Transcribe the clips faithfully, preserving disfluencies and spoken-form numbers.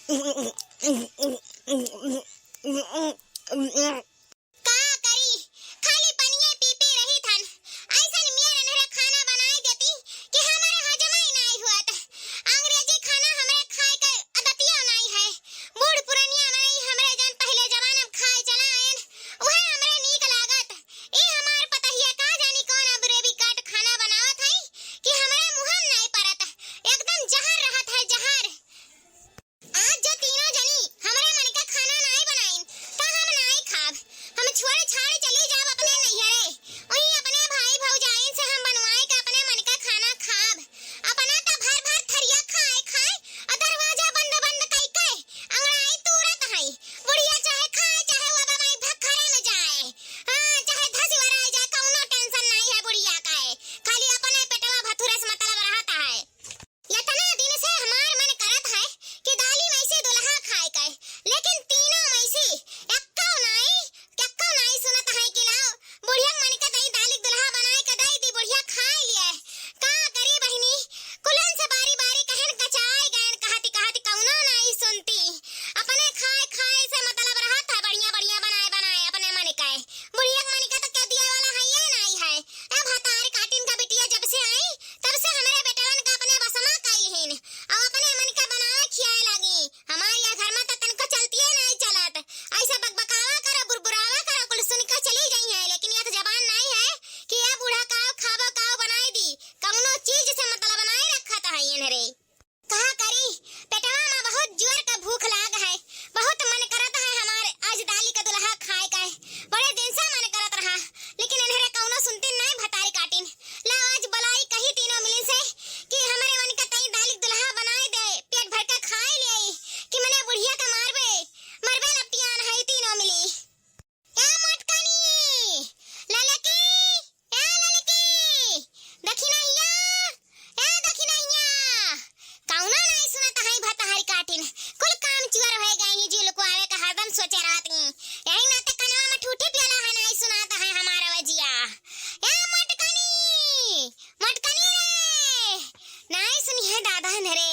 का करी, खाली पनिये पी पी रही थन। ऐसन मियर एनहरे खाना बनाई देती कि हमरे हजमा ही नाई हुअत। अंग्रेजी खाना हमरे खाए के आदतिया नाई है। बूढ़ पुरनिया मनई हमरे जन पहिले जमाना में खाए चला आयन, उहे हमरे नीक लागत। ई हमार पतहिया का जानी कौन अब रेबी काट खाना बनावत है कि हमरे मुँह में नाई परत। एकदम जहर रहत है, जहर। आज जो तीनों जनी हमरे मन का खाना नाई बनाइन, त हम नाई खाब। हम छोड़ छाड़ चली जाब अपने नैहरे। वहीं अपने भाई भौजाइन से हम बनवाए के अपने मन का खाना खाब। अपना त भर भर थरिया खाए खाए और दरवाजा बंद बंद कई के अंगड़ाई तूरत हई। बुढ़िया चाहे खाए चाहे वो अब माई भखरे में जाए, हाँ, चाहे धसी वराई जाए, कौनो tension नाई है बुढ़िया का है। खाली अपने पेटवा भथुरे से मतलब रहत है। इतना दिन से हमार मन करत है कि दाली में से दुल्हा खाए के, लेकिन तीनों में से एक्को नाई, एक्को नाई सुनत है कि लाओ बुढ़िया मन के दई दाली दुल्हा बनाए के दई दी, बुढ़िया खाए लिए। का करी बहिनी, कुलन से बारी बारी कहन कचाए गयन, कहती कहती कौनो नाई सुनती। अपने खाए खाए से मतलब रहत है, बढ़िया बढ़िया बनाए बनाए अपने मन के। बुढ़िया के मन के तो क्या दिए वाला है, ये नाई है। अब भतार काटिन का बिटिया जब से आई, तब से हमरे बेटवन का अपने बस मा कइल हिन। अब अपने मन का बनावे खियाए लागी। हमार यह घर मा त तनको चलतिये नाई चलत। ऐसे बकबकावा करो, बुरबुरावा करो, कुल सुन के चली जाई है, लेकिन यह तो जबान नाई है कि यह बूढ़ा काव खाबो काव बनाई दी। कौनो चीज से मतलब नाई रखत है एनहरे। कहा करी, पेटवा मा बहुत जोर का भूख लाग है, बहुत मन करत है हमार आज दाली का दुल्हा खाए का है। बड़े दिन से मन करत रहा, लेकिन एनहरे कौनो सुनती नाई भतारी काटिन। ला आज बलाई कही तीनों मिली से कि हमरे मन का तई दाली दुल्हा बनाए दे, पेट भर के खाए ले आई, कि मने बुढ़िया के मारबे, मरबे लपटियान है तीनों मिली। ए मोटकनी, ललकी, ए ललकी, दखिनहिया, ए दखिनहिया, कौनो नाई सुनत है भतारी काटिन, कुल काम चुअर होए गए हैं, जी लुकवावे का हरदम सोचे रहत हैं। यही नाते कनवा में ठूठी पियला है, नाई सुनात है हमार आवाजिया। ए मोटकनी, मोटकनी रे, नाई सुनी है दादा न रे।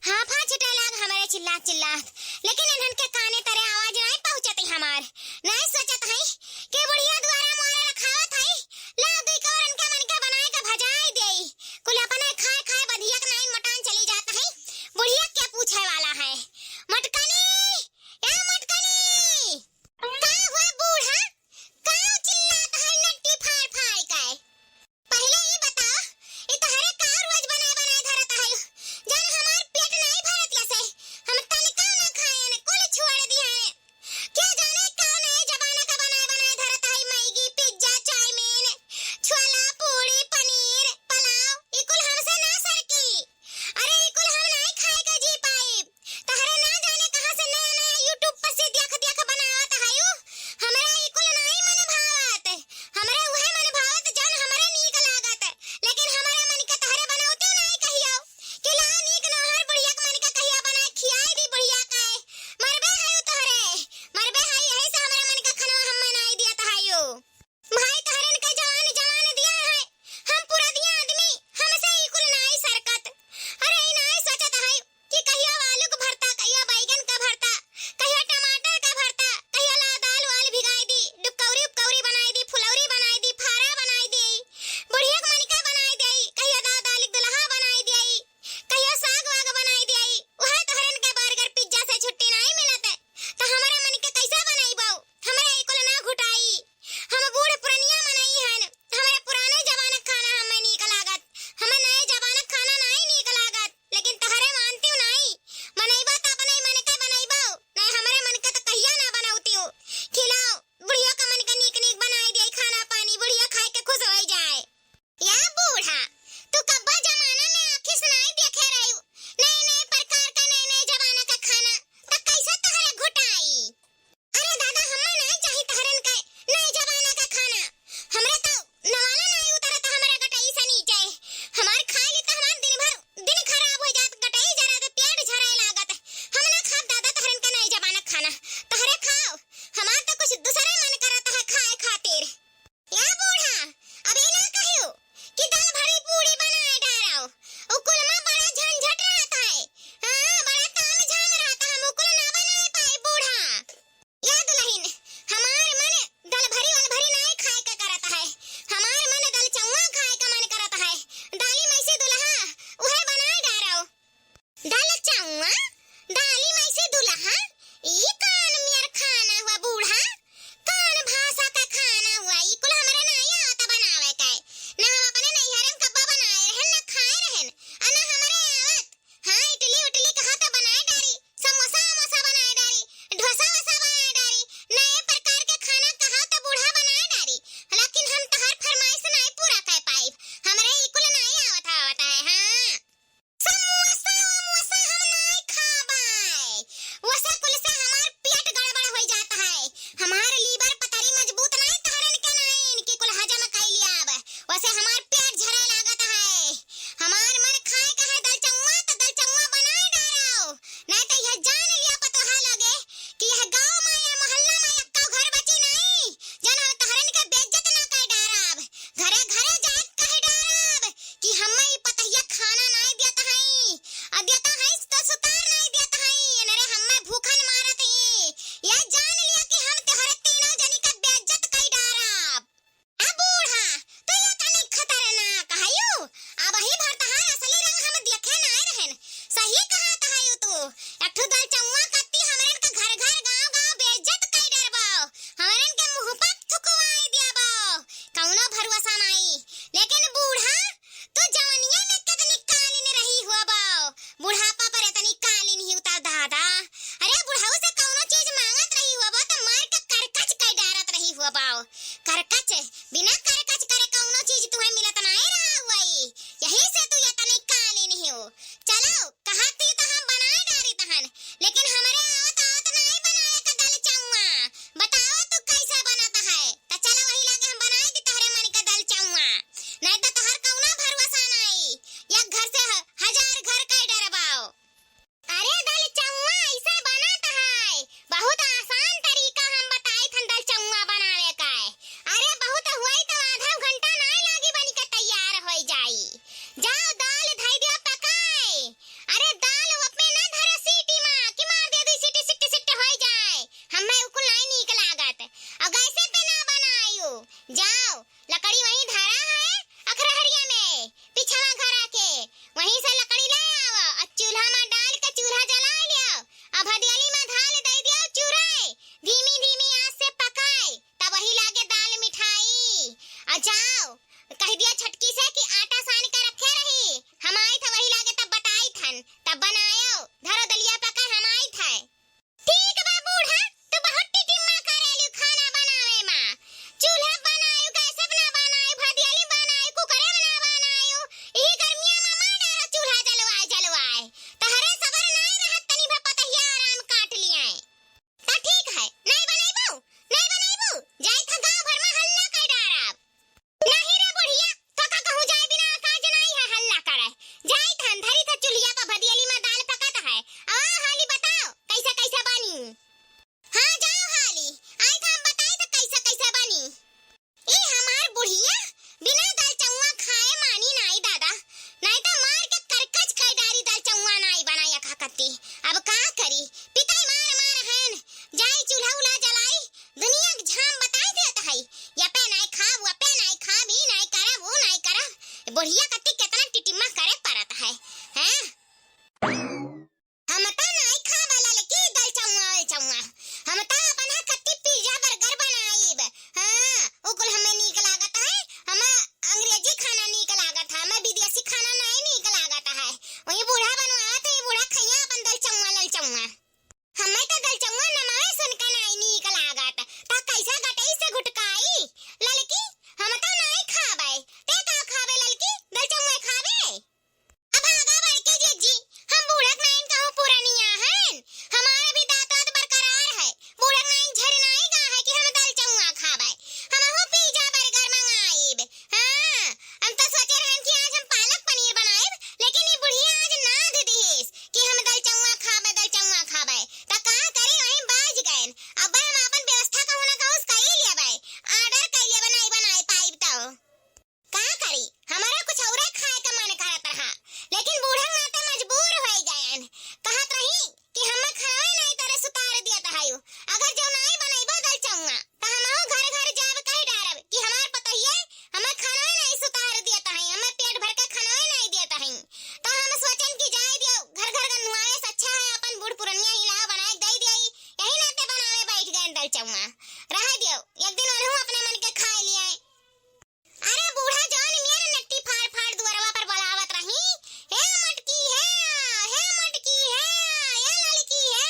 हाफा छुटे लाग हमरे चिल्लात चिल्लात, लेकिन इन्हन के काने तरे आवाज नाई पहुँचत है हमार। नाई सोचत है कि बुढ़िया दुआरा मोरे रखावत है, ला दुई कौरन के मन के बनाए के भजाई देई। कुल अपने खाए खाए बधिया के नाई मोटान चली जात है, बुढ़िया के पूछे वाला है। मोटकनी, ए मोटकनी, का हुआ बूढ़ा? का चिल्लात है नट्टी फाड़ फाड़ के? पहिले ई बताओ, ई तोहरे का रोज बनाए बनाए धरत है? जौन हमार पेट नाई भरत या से, हम तनिका ना खाएन, कुल छोड़ दिहन। क्या जाने कौन है जमाना का बनाए बनाए धरत है, मैगी, पिताई मार मार हन, जाई चूल्हा उल्हा जलाई, दुनिया के झाम बताई देत है, या पे नाई खाब, वा पे नाई खाब, ई नाई करब, ऊ नाई करब। बुढ़िया कत्ती केतना टिटिम्मा करे परत है, हैं? हम त नाई खाब ललकी दलचौआ, दलचौआ। हम त अपना कत्ती pizza burger बनाइब। हाँ, उ कुल हमें नीक लागत है। हमें अंग्रेजी खाना नीक लागत है, हमें विदेशी खाना नाई नीक लागत है। वही बूढ़ा बनवावत है, बूढ़ा खइया अपन दलचौआ, ललचौआ। हमें त दलचौआ नमवे सुन के नाई नीक लागत। त कैसा गटई से घुटकाई? ललकी, हम त नाई खाबे। ते का खाबे ललकी? दलचौआ खाबे? अब आगा बढ़ के जिज्जी, हम बूढ़क नाइन कहूँ पुरनिया हन, हमार अभी दाँत वात बरकरार है, बूढ़क नाइन झर नाई गा है कि हम दलचौआ खाबे, हमहू pizza burger मंगाइब। हाँ, हम तो सोचे रहन कि आज हम पालक पनीर बनाइब, लेकिन ई बुढ़िया आज नाद दिहिस कि हम दलचौआ खाबे, दलचौआ खाबे। त का करी, वहीं बाज गएन। अब हम आपन व्यवस्था कहूँ ना कहूँ कई लेबे, order कई लेबे, नाई बनाए पाइब तो। का करी, हमरा कुछ औरे खाए का मन करत रहा, लेकिन बूढ़ा नाते मजबूर होई गएन। कहत रही कि हमें खाए नाई तरे सुतार दियत हयू। अगर जो नाई बनइबो दलचौआ, त हमहू घर घर जाब कह डारब कि हमार पतोहिए हमें खाना नाई सुतार दियत हई, हमें पेट भर के खाना नाई दियत हई। त हम सोचन कि जाए दियो, घर घर गन्नुआए से अच्छा है अपन बूढ़ पुरनिया हिलाओ बनाए के दे दियो। यही नाते बनावे बैठ गएन दलचौआ। रह दियो, एक दिन उन्हों अपने मन के खाए लिए। अरे बूढ़ा जौन नियर नट्टी फाड़ फाड़ दुअरवा पर बोलावत रही, "हे मोटकी हे, हे मोटकी हे, हे ललकी हे,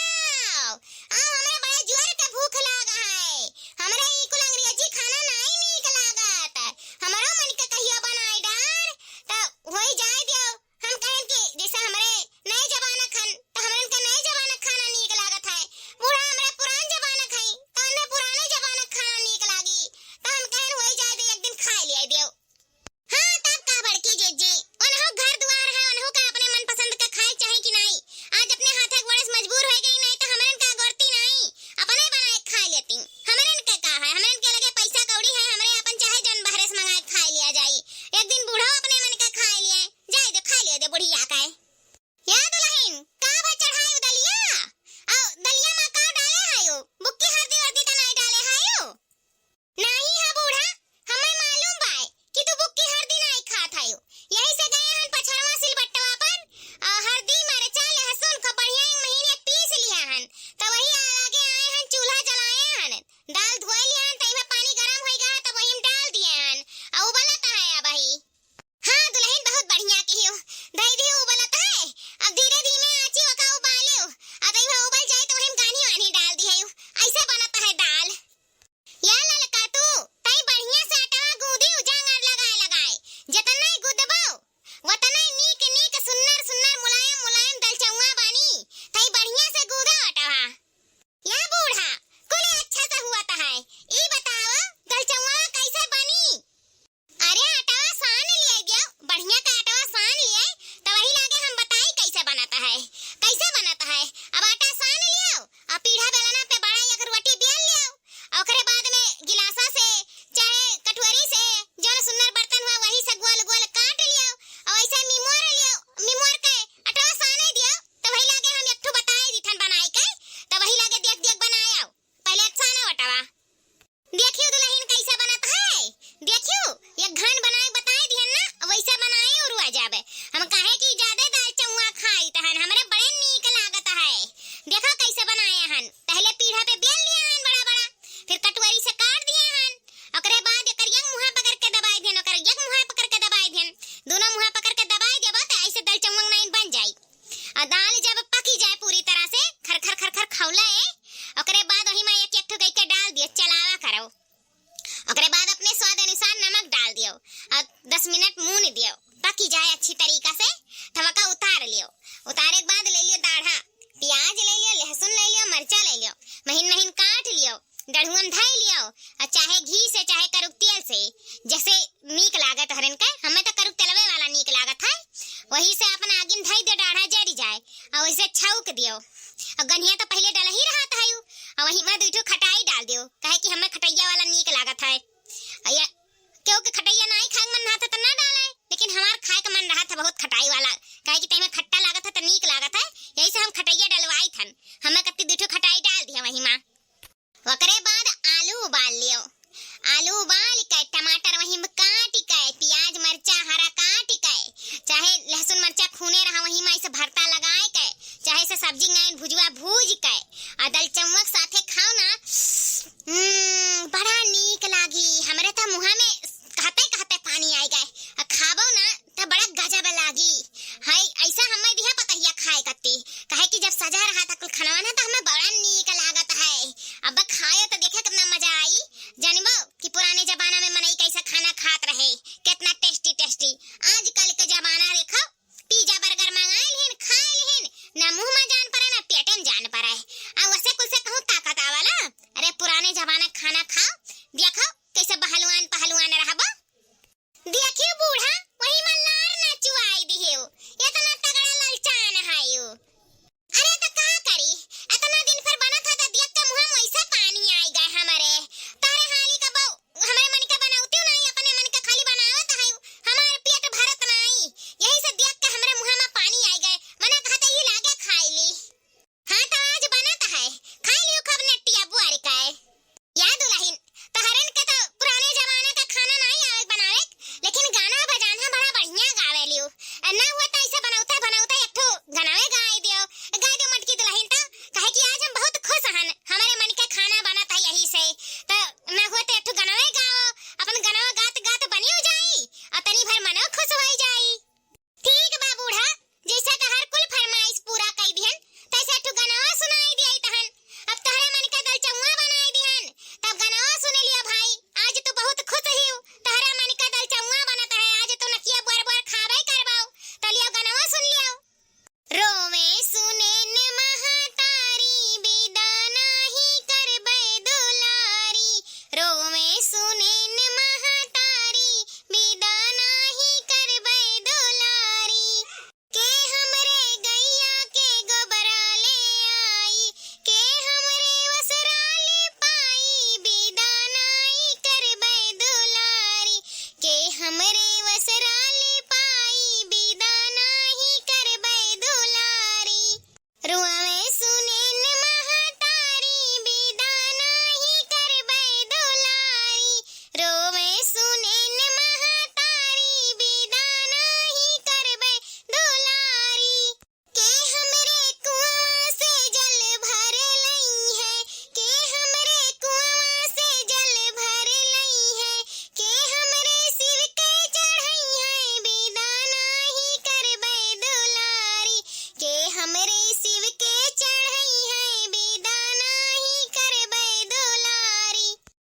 आ हमरे बड़े जोर के भूख लाग है, हमरे ई कुल अंग्रेजी खाना नाई नीक लागत, हमरो मन के कहियो बनाई डार, त होई जाए दियो।" हम कहेन कि जैसे हमरे नए जमाना खान, त हमरन के नए जमाना खाना नीक लागत है। बूढ़ा हमरे पुरान जमाना खाई, त उन्हें पुराने जमाना खाना नीक लागी। त हम कहेन होई जाए दे, एक दिन खाए लिया दियो। हाँ, तब का बड़की जिज्जी, उन्हों घर दुआर है, उन्हों का अपने मनपसंद का खाए चाही कि नाई? आज अपने हाथे गोड़े से मजबूर होई गई नाई, त हमरन का गोरती नाई, अपने बनाए खाए लेती। हमरन के का है, हमरन के लगे पैसा कौड़ी है, हमरे अपन चाहे जौन बहरे से मंगाए खाए लिया जाई। एक दिन बूढ़ो अपने मन के खाए लिए। जाए दे, खाए लिए दे बुढ़िया के। या दुलहिन, का भा चढ़ायु दलिया? अउ दलिया मा का डाले हयु? बुक्की हरदी वरदी त नाई डाले हयु? नाहीं हा बूढ़ा, हमें मालूम बाय कि तू बुक्की हरदी नाई खात हयु। यही से गए हन पछड़वा सिलबट्टवा पर, अउ हरदी, मरचा, लहसुन खूब बढ़िया एक महीने पीस लिया हन। त वही आगे आए हन, चूल्हा जलाए हन, दाल धोए लिया हन, त इमे पानी गरम होई गया, त वही में डाल दिए हन, अउ उबलत है अबही। हाँ दुलहिन, बहुत बढ़िया किहियो। धई दियो उबलत है, अब धीरे धीमे आँची ओका उबालियो। अब इमे उबल जाई त वही में गान्ही वान्ही डाल दियो। ऐसे बनत है दाल। या ललका तू, तई बढ़िया से आटवा गूँदियो जांगर लगाए लगाए। जतना ही गुदबो, वतना ही नीक नीक सुन्नर सुन्नर मुलायम मुलायम दलचौआ बनी। तई बढ़िया से गूँदो आटवा। या बूढ़ा, कुल अच्छा से हुआ त है। ई बताओ, दलचौआ कैसे बनी? अरे आटवा सान लिए दियो, बढ़िया का आटवा सान लिए, त वही लागे हम बताई कैसे बनत है। कैसे बनत है? अब आटा सान लियो, अउ पीढ़ा बेलना पे बड़ा एक रोटी बेल लियो, अउ ओकरे बाद में गिलासा से चाहे कटोरी से जौन सुन्नर बर्तन हुआ वही से गोल गोल काट लियो, अउ ऐसे मिमोर लियो, मिमोर के आटवा साने दियो, त वही लागे हम एक ठो बताई दिथन बनाई के, त वही लागे देख देख बनाए आओ। पहले सानो आटवा। देखियो दुलहिन कैसे बनत है, देखियो, एक घन बनाए बताए दिहन ना, वैसे बनाए उरुआ जाबे। हम काहे कि जादे दलचौआ खाइत हन, हमरे बड़े नीक लागत है। देखो कैसे बनाए हन, पहले पीढ़ा पे बेल लिया हन बड़ा बड़ा, फिर कटोरी से काट दिया हन, ओकरे बाद एकर एक मुँहा पकड़ के दबाए दिहन, ओकर एक मुँहा पकड़ के दबाए दिहन, दोनों मुँहा पकड़ के दबाए देबो त ऐसे दलचौआ नाइन बन जाई। अउ दाल जब पकी जाए पूरी तरह से, खर खर खर खर खौले, ओकरे बाद वही में एक एक ठो गई के डाल दियो, चलावा करो। ओकरे बाद अपने स्वाद अनुसार नमक डाल दियो अउ दस मिनट मून दियो, पकी जाए अच्छी तरीका से, तब ओका उतार लियो। उतारे के बाद ले लियो दाढ़ा, प्याज ले लियो, लहसुन ले लियो, मरचा ले लियो, महीन महीन काट लियो, डढ़ुअन धई लियो, अउ चाहे घी से चाहे करुक तेल से, जैसे नीक लागत हरन के, हमें त करुक तेलवे वाला नीक लागत है, वही से अपन आगिन धई दे, डाढ़ा जरि जाए, अउ वैसे छौंक दियो। अउ गन्हिया त पहिले डलही रहत है, अउ वही में दुई ठो खटाई डाल दियो, काहे कि हमें खटैया वाला नीक लागत है। अउ या केहू के खटैया नाई खाए के मन रहत है त ना डाले, लेकिन हमार खाए के मन रहत है बहुत खटाई वाला, काहे कि तइमे खट्टा लागत है त नीक लागत है, यही से हम खटइया डलवाइत हन। हमें कत्ती दुइ ठो खटाई डाल दिया वही मा। ओकरे बाद आलू उबाल लियो। आलू उबाल के, टमाटर वही में काट के, प्याज मरचा हरा काट के, चाहे लहसुन मरचा खूने रहा वही में ऐसे भरता लगाए के, चाहे से सब्जी गाइन भुजवा भूज के, आ दलचौवा के साथे खाओ ना, हम्म, बड़ा नीक लागी। हमरे त मुँहा में कहते कहते पानी आइ गए। आ खाबो ना त बड़ा गजब लागी। है ऐसा हमें दिहा पतहिया खाए कत्ती, काहे कि जब सजा रहा था कुल खनवा ना त हमें बड़ा नीक लागत है। अब खाए त देखे कितना मजा आई। जानबो कि पुराने जमाना में मनई कैसा खाना खात रहे, कितना tasty tasty। आजकल के जमाना देखो, pizza burger मंगाए लिहिन, खाए लिहिन, ना मुँह में जान पड़े, ना पेटे में जान पड़े। आ वसे कुल से कहूँ ताकत आवाला। अरे पुराने जमाना खाना खाओ, देखो कैसे बहलवान पहलवान रहबो। देखियो बूढ़ा, वही में लार ना चुआई दिहेउ, इतना तगड़ा ललचान हायु। अरे त का करी, इतना दिन फिर बनत है त देख के मुँह में वैसे पानी आई गए हमरे। तोहरे हाली का बहू, हमरे मन के बनौती नहीं, अपने मन के खाली बनावत है, हमार पेट भरत नहीं, यही से देख के हमरे मुँह में पानी आई गए, मना कहते ही लागे खाई ली। हाँ, त आज बनत है, खाई लियो खूब नटिया बुआरी का है। या दुलहिन, तोहरन के त पुराने जमाना का खाना नाई आवे बनावे, लेकिन गाना बजाना बड़ा बढ़िया गावे लियो। अ, ना हुआ त ऐसे बनौते बनौते एक ठो गनवे गाई दियो, गाई दियो मटकी दुलहिन त, काहे कि आज हम बहुत खुश हन, हमरे मन के खाना बनत है यही से। त ना हुआ त एक ठो गनवे गाओ, अपन गनवा गात गात बनियो जाई, अ तनी भर मनो खुश होई जाई। ठीक बा बूढ़ा, जैसे तहार कुल फरमाइश पूरा कई दिहन, तैसे ठु गनवा सुनाई दियाई तहन। अब तहरे मन का दलचौवा बनाई दिहन, तब गनवा सुन लियो भाई। आज तू बहुत खुश हियो, तहरे मन का दलचौवा बनत है, आज तू नकिया बोर बोर खाबे करबाओ। त लियो गनवा सुन लियो। रोवे सुनेन महतारी, बिदा नाही करबै दुलारी। रोवे सुनेन महतारी, बिदा नाही करबै दुलारी। के हमरे गैया के गोबरा ले आई, के हमरे वसरा ले पाई, बिदा नाही करबै दुलारी। के हमरे वसरा ले पाई, बिदा नाही करबै दुलारी। रोवे सुनेन महतारी, बिदा नाही करबै दुलारी। रोवे सुनेन महतारी, बिदा नाही करबै दुलारी। के हमरे कुआं से जल भर लई है, के हमरे कुआं से जल भर लई है, के हमरे शिव के चढ़ई है, बिदा नाही करबै दुलारी। के हमरे शिव के चढ़ई है, बिदा नाही करबै दुलारी।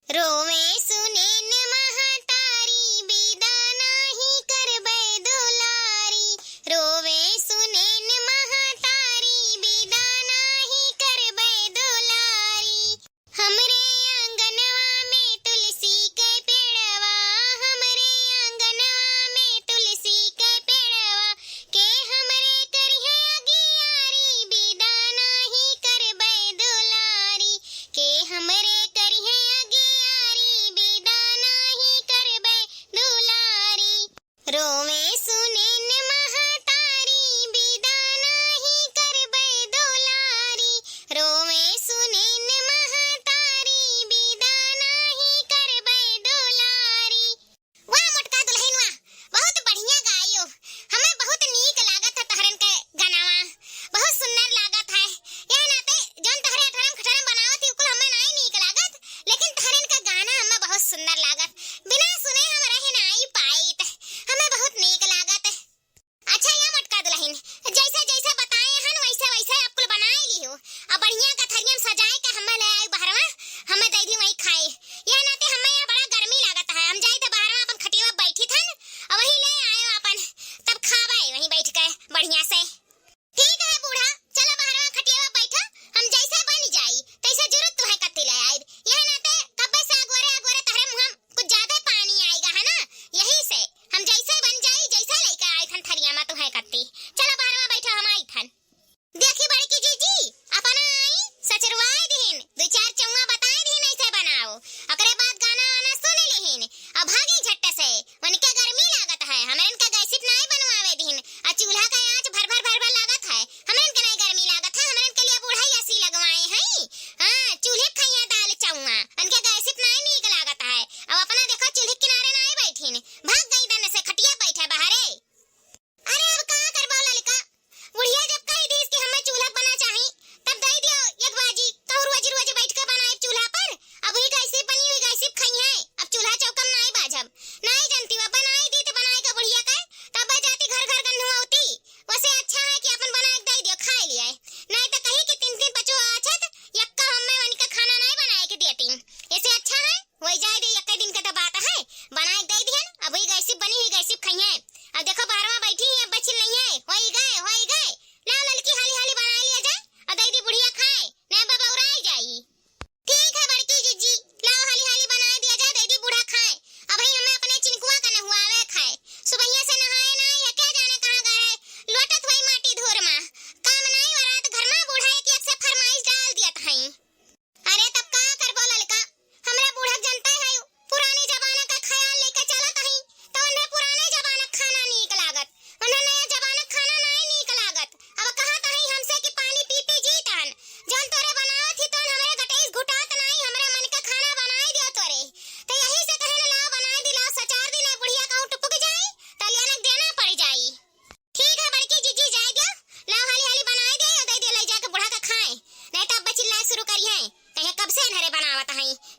रोवे सुनेन महतारी, बिदा नाही करबै दुलारी। रोवे सुनेन महतारी, बिदा नाही करबै दुलारी। हमरे आंगनवा में तुलसी के पेड़वा, हमरे आंगनवा में तुलसी के पेड़वा, के हमरे करिहे अगियारी, बिदा नाही करबै दुलारी। के हमरे करिहे अगियारी,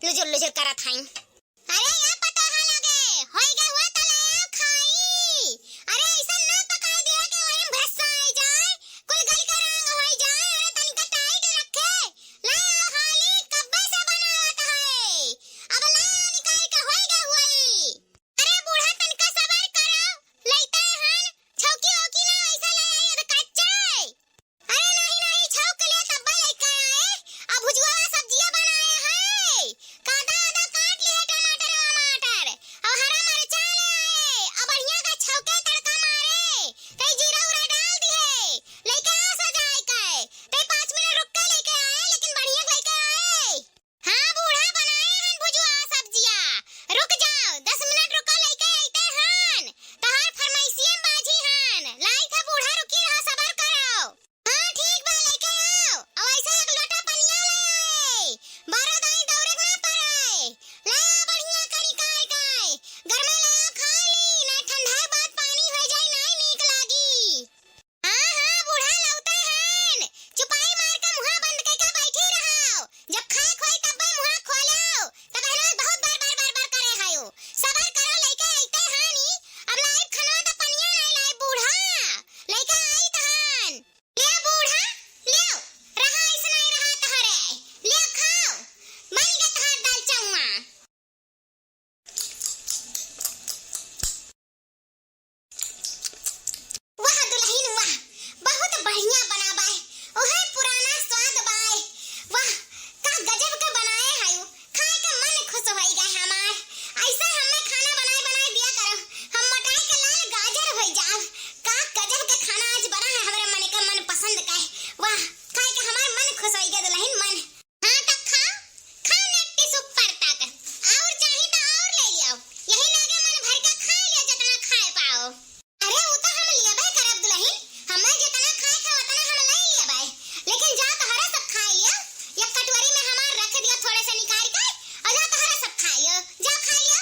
लुजुर लुजुर करत हई। अरे या पतोहा लगे, होई गए हुआ तले खाई। अरे ऐसा ना पकाई दिया कि वही में भस्सा आई जाए, कुल गल के रंग होई जाए। अरे तनिका टाइट रखे, ला हाली कब्बे से बनावत है, अब ला निकाल के होई गए हुई। अरे बूढ़ा तनिका सबर करो, लइते हन, छौकी औकी ना ऐसा ले आई, अब कच्चे। अरे नहीं, नहीं, छौंक के लिए तब्बे लइके आए। अब भुजुआ सब्जिया बनाए हैं। कांदा आदा काट लिए, टमाटर वमाटर। अब हरा मरचा ले आए। अब बढ़िया का छौंके तड़का मारे। कई जीरा उरा डाल दिए। लइके आ सजाए के। ते पाँच मिनट रुक के लइके आए, लेकिन बढ़िया लइके आए। हाँ बूढ़ा, बनाए हन भुजुआ सब्जिया। रुक जाओ, दस मिनट रुको, लइके अइते हन। तोहार फरमाइशियन बाजी हन। लाइत है बूढ़ा, रुकी रहो, सबर करो। हाँ ठीक बा, लइके आओ। और ऐसे एक लोटा पनिया ले आए। बारह दाई दौड़े के ना पड़े। ले आओ बढ़िया करी काय काय। गरमे ले आओ, खा ली, नहीं ठंडा के बाद पानी हो जाई, नहीं नीक लागी। हाँ, हाँ, बूढ़ा लौटे हन। चुपाई मार के मुँहा बंद कइके बैठी रहो। जब खाए खोई तब मुँहा खोलो। तब एहनो बहुत बार, बार, बार, बार करे हयो। सबर करो, लइके अइते हनी। अब लाइब खनवा त पनिया नहीं लाइब बूढ़ा। लइके आइत हन। ले बूढ़ा, ले। रहा ऐसने रहा तोहरे। ले खाओ। बन गए तोहार दाल चौवा। वाह दुलहिन वाह, बहुत बढ़िया बना बाय, ओहे पुराना स्वाद बाय। वाह, का गजब के बनाए हयू, खाए के मन खुश होई गए हमार। ऐसे हमें खाना बनाए बनाए दिया करो, हम मोटाए के लाल गाजर होई जाब। का गजब के खाना आज बना है, हमरे मन के मन पसंद का है। वाह, खाए के हमार मन खुश होई गए दुलहिन, मन। हाँ, त खाओ, खाओ नेटी से ऊपर तक। और चाही त और ले लियो। यही लागे मन भर के खा लियो, जितना खाए पाओ। अरे, उ त हम लियबे करब दुलहिन। हमें जितना खाए के, उतना हम ले लियबे। लेकिन जा तोहरा सब खा लियो। एक कटोरी में हमार रख दियो, थोड़े से निकाल के। और जा तोहरा सब खा लियो। जा खा लियो।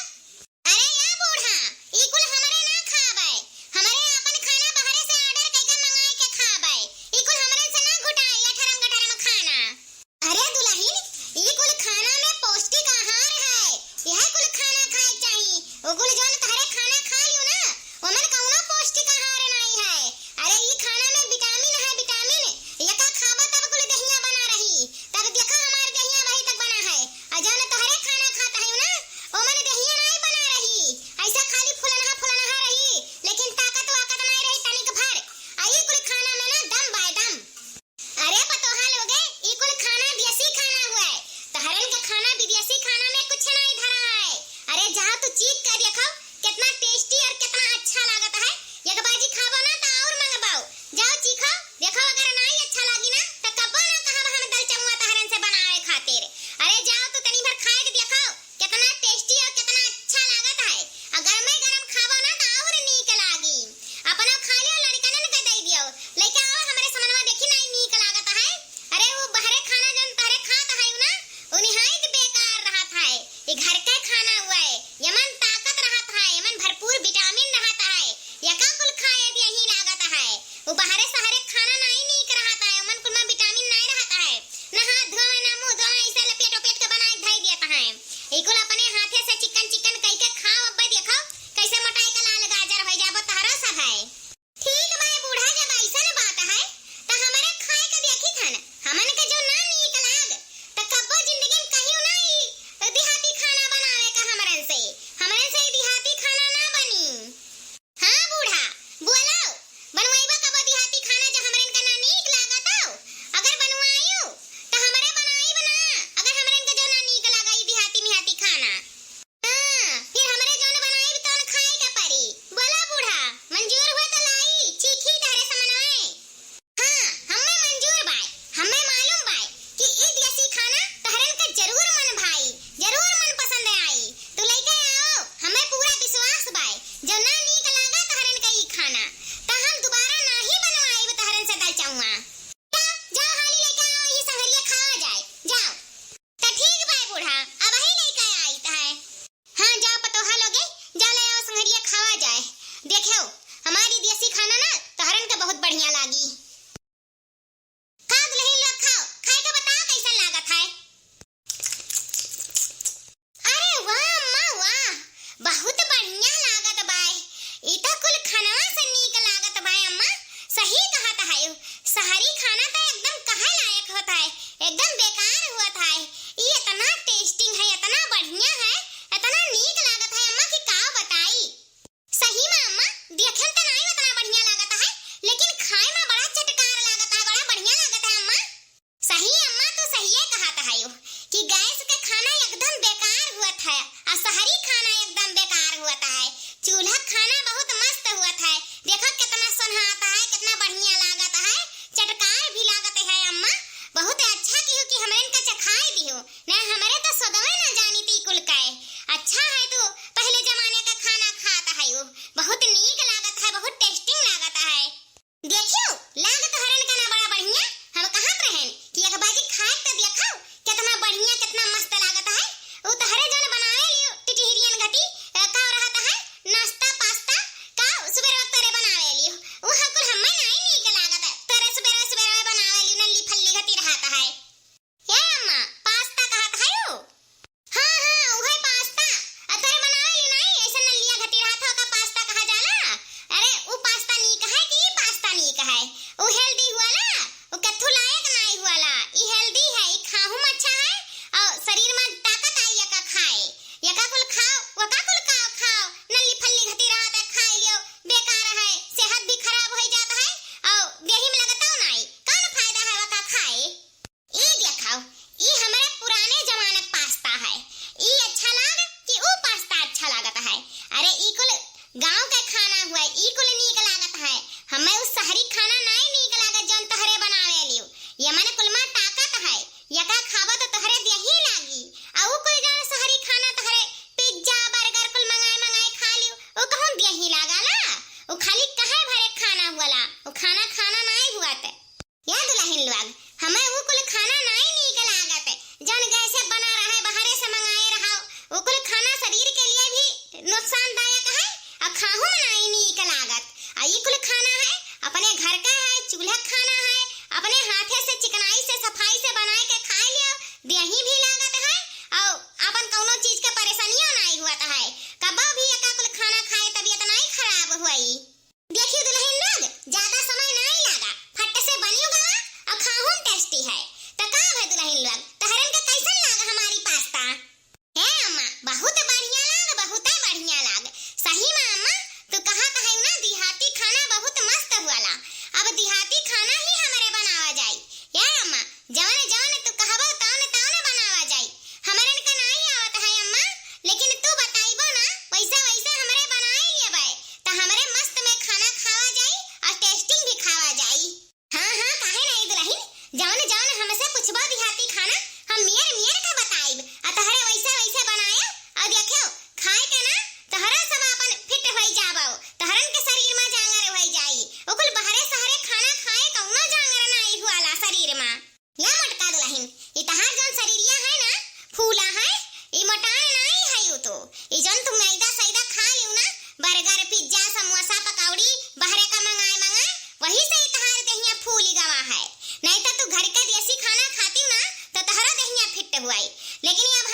अरे या बूढ़ा, ई कुल हमरे ना खाबे, हमरे आपन खाना बाहरे से order कइके मंगाई के खाबे। ई कुल हमरे से ना घुटाई, अठरम गठरम खाना। अरे दुलहिन, ई कुल खाना में पौष्टिक आहार है, यह कुल खाना खाए के चाही। ओ कुल जौन तहरे खाना खा लियो ना, ओमन कौनो पौष्टिक आहार नहीं है। अरे ई खाना में vitamin है, vitamin। एका खाबा तब कुल देहिया बना रही, तब देखा हमार देहिया अबही तक बना है। आ जौन तोहरे खाना खात हयू ना, ओमन देहिया नाई बना रही, ऐसा खाली फुलनहा फुलनहा रही, लेकिन ताकत वाकत नाई रही तनिक भर। आ ई कुल खाना में ना दम बाय दम। अरे पतोहा लोगे, ई कुल खाना देसी खाना हुए, तहरन के खाना विदेशी खाना में कुछ नाई धरा है। अरे जाओ तू चीख के देखो, कितना tasty और कितना अच्छा लागत है। एक बाजी खाबो ना त और मंगबाओ। जाओ चीखो, देखो अगर नाई अच्छा लागी ना त कब्बो ना कहब हम दल चमुआ तहरन से बनावे खातिर। अरे जाओ तू तनी भर खाए के देखो, कितना tasty और कितना अच्छा लागत है। आ गरमे गरम खाबो ना त और नीक लागी। अपनो खा लियो, लड़कनन के दे दियो। लइके आओ हमरे समनवा, देखी नाई नीक लागत है। अरे वो बहरे खाना जौन तहरे खात है ना, वो निहायत बेकार रहत है। ई घर के खाना हुए, यमन ताकत रहत है, यमन भरपूर vitamin रहत है, यका कुल खाए दिया ही लागत है। उ बाहरे सहरे खाना नाई नीक रहत है, ओमन कुल में vitamin नाई रहत है। ना हाथ धोवे, ना मुँह धोवे, ऐसे लपेट उपेट के बनाए के धई देत है। ई कुल अपने हाथे से चिकन चिकन कई के खाओ, अब्बे देखो कैसे मोटाई के लाल गाजर हो जाबो तहरा सब है। ठीक बा ए बूढ़ा, जब ऐसन बात है, त हमरे खाए के देखी थन, हमन के जो ना नीक लाग, त कब्बो जिंदगी में कहियो ना ई देहाती खाना बनावे का हमरन से, हमरन से ई देहाती खाना ना बनी। हाँ बूढ़ा, बोलो, बनवाइबा कब्बो देहाती खाना जो हमरन के ना नीक लागत हो? अगर बनवायु, त हमरे बनाइब ना, अगर हमरन के जो ना नीक लागा ई देहाती मिहाती खाना। एकदम बेकार हुआ था। ई इतना tasting है, इतना बढ़िया है, इतना नीक लागत है अम्मा कि का बताई। सही में अम्मा, देखे में त नाई उतना बढ़िया लागत है, लेकिन खाए में बड़ा चटकार लागत है, बड़ा बढ़िया लागत है अम्मा। सही अम्मा, तू सहिए कहत हयू कि गैस के खाना एकदम बेकार हुआ था, और शहरी खाना एकदम बेकार हुआ था है। चूल्हा खाना बहुत मस्त हुआ था है। देखो कितना सोन्हात है, कितना बढ़िया लागत है, चटकार भी लागत है अम्मा। बहुत अच्छा कियो कि हमरे इनका चखाए दियो, ना हमरे तो सदवे ना जानी थी कुल का। अच्छा है तू पहले जमाने का खाना खात हयू, बहुत नीक लागत है, बहुत tasting लागत है। देखियो, लाग तोहरन का ना बड़ा बढ़िया। हम कहत रहन कि एक बाजी खाए त देखो, कितना बढ़िया, कितना मस्त लागत है। उ तोहरे जौन बनावे लियो टिटहिरियन घटी, अ, का रहत है, नाश्ता पास्ता, का सुबेरे वक्त तोरे बनावे लियो। उ हकुल हम्मे नाई नीक लागत है, तोरे सुबेरे सुबेरे बनावे लियो, नल्ली फल्ली घटी रहत है। ए अम्मा, पास्ता कहत हयू? हाँ, हाँ, उहे पास्ता। आ, तोरे बनावे ली नाई, ऐसे नलिया घटी रहत हो, का पास्ता कहा जाला? अरे, उ पास्ता नीक है कि ई पास्ता नीक है? उ healthy हुआला, उ कथू लायक नाई हुआला। ई healthy है, ई खाहू में अच्छा है, और शरीर में ताकत आई एका खाए। एका कुल खाओ, वका कुल का खाओ, नल्ली फल्ली घटी रहत है, खाए लियो, बेकार है, सेहत भी खराब होई जात है, और देही में लगता नाई। कौन फायदा है वका खाए? ई देखाओ, ई हमरे पुराने जमाना के पास्ता है। ई अच्छा लाग कि ऊ पास्ता अच्छा लागत है? अरे, ई कुल गाँव के खाना हुआ, ई कुल नीक लागत है। हमें ऊ शहरी खाना नाई नीक लागत, जौन तोहरे बनावे लियो। ये मने कुल में ताकत है, यका खाबो तो तोहरे देही लागी। आ ऊ कुल जौन शहरी खाना तोहरे pizza, burger कुल मंगाए मंगाए खा लियो, ऊ कहूँ देही लागाला? ऊ खाली कहे भरे खाना हुआला, ऊ खाना खाना नाई हुआ ते। या दुलहिन लोग, हमें ऊ कुल खाना नाई नीक लागत, जौन गैसे बना रहे, बाहरे से मंगाए रहो। ऊ कुल खाना शरीर के लिए भी नुकसानदायक है, और खाहू में नाई नीक लागत। आ ई कुल खाना है, अपने घर का है, चूल्हा खाना है, अपने हाथे से चिकनाई से सफाई से बनाए के खाए लियो, देही भी लागत है, और अपन कौनो चीज के परेशानियों नाई हुआ है। कबो भी एका कुल खाना खाए तबीयत नाई खराब हुई। देखियो दुलहिन लोग, ज्यादा समय नाई लागा, फट से बनियो गवा और खाहू में tasty है। त का भे दुलहिन लोग, तहरन के कैसन लागा हमारी पास्ता? हे अम्मा, बहुत बढ़िया लाग, बहुत बढ़िया लाग। सही में अम्मा, तू कहत है ना, देहाती खाना बहुत मस्त हुआला। अब देहाती खाना ही हमरे बनावा जाई। हे अम्मा, जवन जवन तू कहबो तवन तवन बनावा जाई। हमरन का नाई आवत है अम्मा, लेकिन तू बताइबो ना, वैसा वैसा हमरे बनाए लेबै, त हमरे मस्त में खाना खावा जाई और tasting भी खावा जाई। हाँ, हाँ, काहे नाई दुलहिन, जवन जवन हमसे पूछबो देहाती खाना, हम मियर मियर का बताइब, आ तोहरे वैसा वैसा बनायो, और देखियो, खाए के ना, तोहरा सब अपन fit होई जाबो, तोहरन के शरीर में जांगर होई जाई, ओकुल बहरे सहरे खाना खाए कौनो जांगर नाई हुआला शरीर में। या मोटका दुलहिन, ई तहार जौन शरीरिया है ना, फूला है, ई मोटान नाई है उ तो। ई जौन तू मैदा सैदा खा लियो ना, burger, pizza, समोसा, पकौड़ी, बहरे का मंगाए मंगाए, वही से ई तहार देहिया फूली गवा है। नहीं तो तू घर का देसी खाना खाती ना, तो तहरा देहिया fit हुआई। लेकिन ई अब